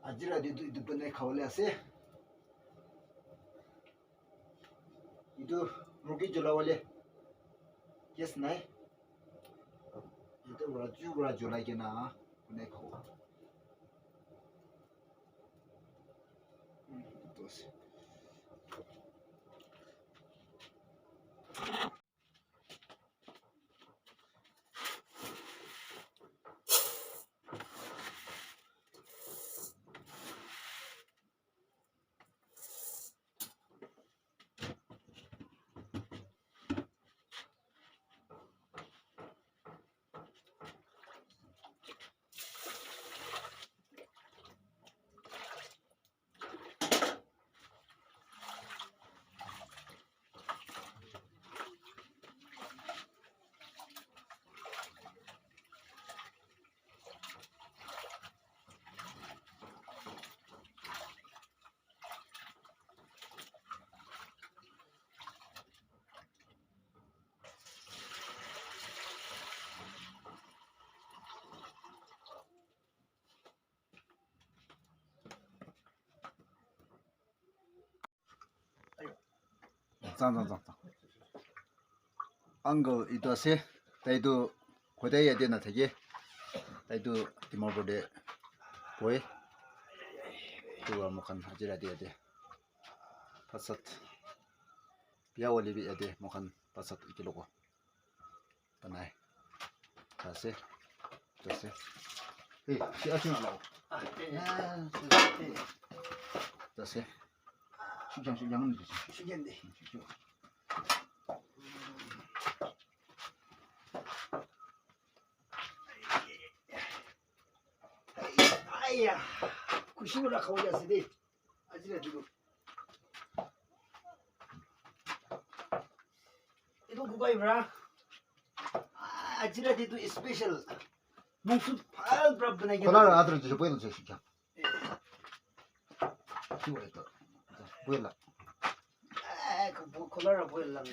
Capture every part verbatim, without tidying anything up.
Aji rati etu, etu banai khabole ase. Etu murgi julabole gas nai. Etu para ju para julai kena banai khabo. Chang, chang, chang, chang. Uncle etu ase, tai tu khutai yate nathake, tai tu Dimapur te boe. Etu para moikhan aji rati yate bhat sat, bia hoile bi yate moikhan bhat sat ekelok banai. Ase. Ase. Eh, si asin ala. Ah, eh. Ah, si, si. Ase. Sujang, sujang ni. Sujang de. Sujang. Aiya. Kushi wala khawaya sidi. Aji rati ko. Itu kukai bra. Ah, ajira itu special. Mungsu pal bra banai ke. Kolar adra je boil je shikya. Kiwa itu. Boil la. Eh, ko-, kolar boil lang.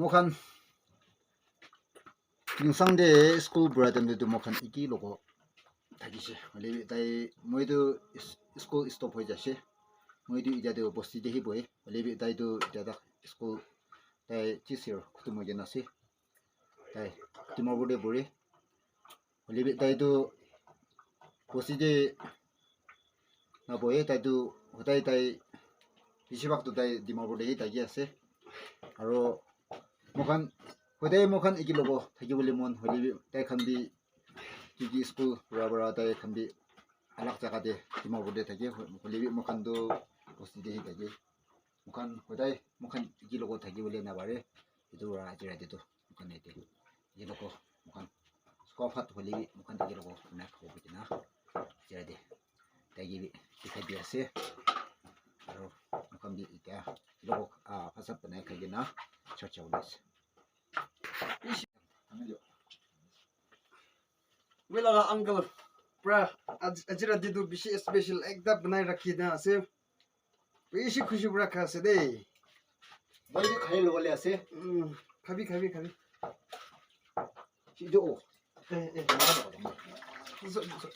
Mokhan, Nyingsangde school bura time te tu mokhan iki logo thakishe. Hoilebi tai moi tu is-, school stop hoi jaishe. Moi tu itya tu bosti te hi bohe. Hoilebi tai tu itya tak school tai this year khutum hoi kena ase. Tai Dimapur te pore. Hoilebi tai tu bosti te nabohe, tai tu hodai tai, besibhag tu tai Dimapur te hi thaki ase. Aro mokhan hodai mokhan iki logo thakibole mon, hoilebi tai khan bi ki ki school pura pura tai khan bi alag jaga te Dimapur te thake, hoilebi mokhan tu bosti te hi thake. Mokhan hodai mokhan iki logo thakibole napare. Itu pura ajira te tu mokhan ete iki logo mokhan square foot hoilebi mokhan iki logo na khabo bukina ajira te. Taiki bi dikhai di ase. Aro mokhan bi itya iki logo, ah, bhat sat banai khai kena church jabo ase. Moi laga uncle pura aj-, ajira te tu bishi special ekta banai rakhi kena ase. Bishi khushi pura kha ase de. Moi bi khai lobole ase. Mm, khabi, khabi, khabi. Sido. Eh, eh. Zo, zo.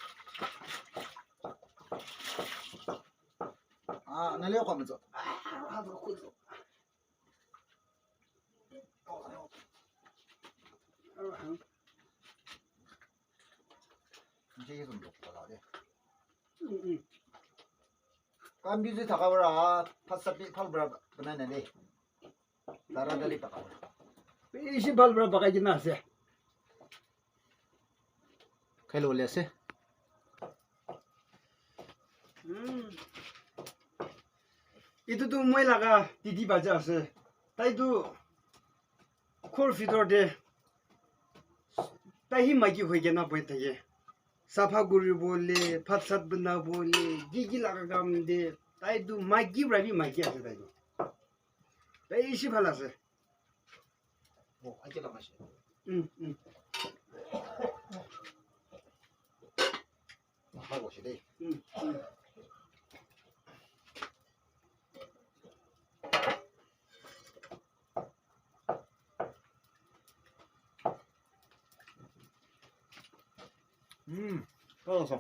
Ah, nale ko mazo. Ah, ah, zo, zo. Kam busy thaka para, bhat sat bi bhal para banai nai de. Tara dali thaka para. Bishi bhal para bakai kena ase. Khai lobole ase. Hmm. Itu tu moi laga didi bacha ase. Tai tu ghor bhitor te tai hi maiki hoi kena bohi thake. Sapha kuribole, bhat sat banabole, ki ki laga kam te, tai tu maiki para bi maiki ase tai tu. Bishi bhal ase. Oh, ake la mashi. Hmm, hmm. Bhal hoise de. Hmm, hmm. Hmm, bhal ase.